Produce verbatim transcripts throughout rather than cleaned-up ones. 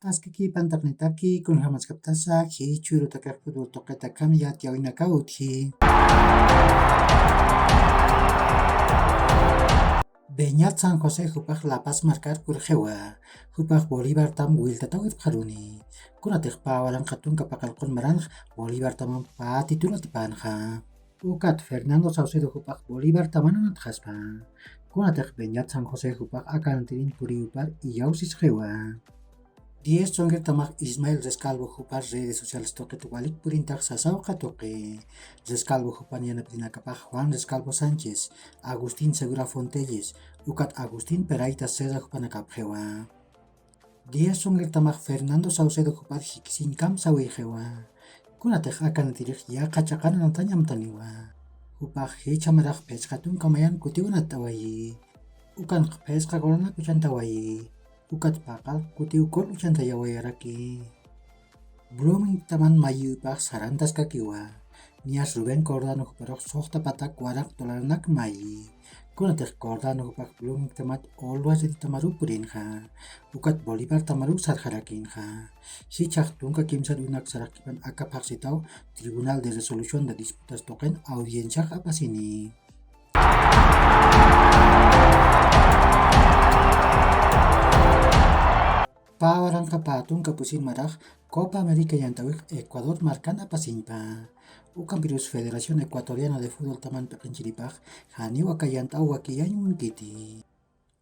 Askakipantaqnitaki, kunjamaskaptasa jichhüru taqix fútbol tuqita akham yatiyäwinakaw utji. Beñat San José jupax La Paz markar purxiwa. Jupax Bolívartam wiltataw irpxaruni. Kunatix pä waranqa tunka paqallqun maranx Bolívartamamp pä título atipänxa. Ukat Fernando Saucedo jupax Bolívartaman anatxaspa. Kunatix Beñat San José jupax akanatirin puriyupar iyawsisxiwa. Diez chunqirtamax Ismael Rescalvo jupar redes sociales tuqit walik purintax sasawqa tuqi. Rescalvo jupan yanapirinakapax Juan Rescalvo Sánchez, Agustín Segura Fontelles, ukat Agustín Perayta Serra jupanakapxiwa. Diez chunqirtamax Fernando Saucedo jupar jikisiñkam sawixiwa. Kunatix akanatirix yaqha chaqan anatañ amtaniwa. Jupax jichha marax phisqa tunka mayan kutiw anatawayi. Ukanx phisqa golanak uchantawayi. Ukat paqallq kutiw gol uchantayawayaraki. Bloomingtaman mayïwipax sarantaskakiwa. Niyas Rubén Cordano juparux suxta patak waranq dolaranak mayi. Kunatix Cordano jupax Bloomingtamat Always Readytamaruw purinxa. Ukat Bolívartamaruw sarxarakinxa. Jichhax tunka kimsar unak sarakipan aka phaxsitaw Tribunal de Resolución de Disputas tuqin audienciax apasini. Pä waranqa pä tunka pusin marax Copa América yant'äwix Ecuador markan apasiñpa. Ukampirus Federación Ecuatoriana de Fútboltaman p'iqinchiripax janiw aka yant'äw wakiyañ munkiti.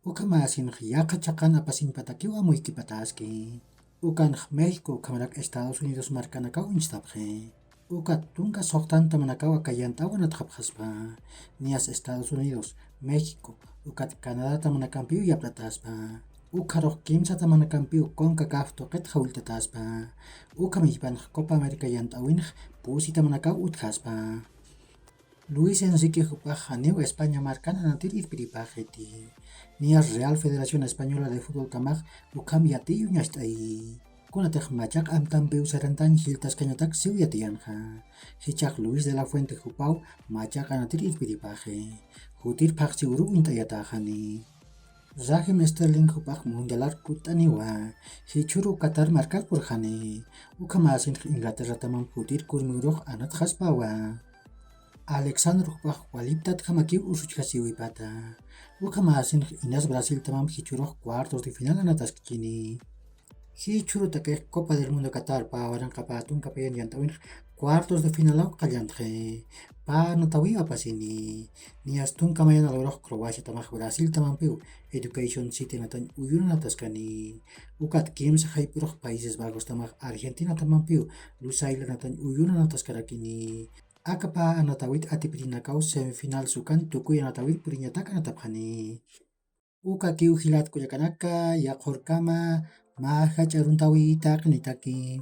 Ukhamäsinx yaqha chaqan apasiñpatakiw amuykipataski. Ukanx México ukhamarak Estados Unidos markanakaw uñstapxi. Ukat tunka suxtantamanakaw aka yant'äw anatxapxaspa. Niyas Estados Unidos, México, ukat Canadatamanakampïw yaptataspa. Ukharux kimsatamanakampïw CONCACAF tuqit jawilltataspa. Ukhamillpanx Copa América yant'äwinx pusitamanakaw utjaspa. Luis Enrique jupax janiw España markan anatir irpiripäxiti. Niyas Real Federación Española de Fútboltamax ukham yatiy uñacht'ayi. Kunatix machaq amtampiw sarantañ jiltaskañatak siw yatiyanxa. Jichhax Luis de la Fuente jupaw machaq anatir irpiripäxi. Jutir phaxsiwru uñt'ayatäxani. Raheem Sterling jupax mundialar kutt'aniwa. Jichhüru Qatar markar purxani. Ukhamäsinx Inglaterratamamp jutir kurmiwrux anatxaspawa. Alexander jupax waliptatjamakiw usuchjasiwipata. Ukhamäsinx inas Brasiltamamp jichhürux cuartos de final anataskchini. Jichhürutakix Copa del Mundo Qatar pä waranqa pä tunka payan yant'äwinx cuartos de finalaw qallantxi. Pä anatawiw apasini. Niyas tunka mayan alurux Croaciatamax Brasiltamampiw Education City anatañ uyun anataskani. Ukat kimsa jayp'urux Países Bajostamax Argentinatamampiw Lusail anatañ uyun anataskarakini. Aka pä anatawit atipirinakaw semifinal sukan tukuy anatawir puriñatak anatapxani. Ukakiw jilat kullakanaka, yaqhurkama mä jach'a aruntäwi taqinitaki.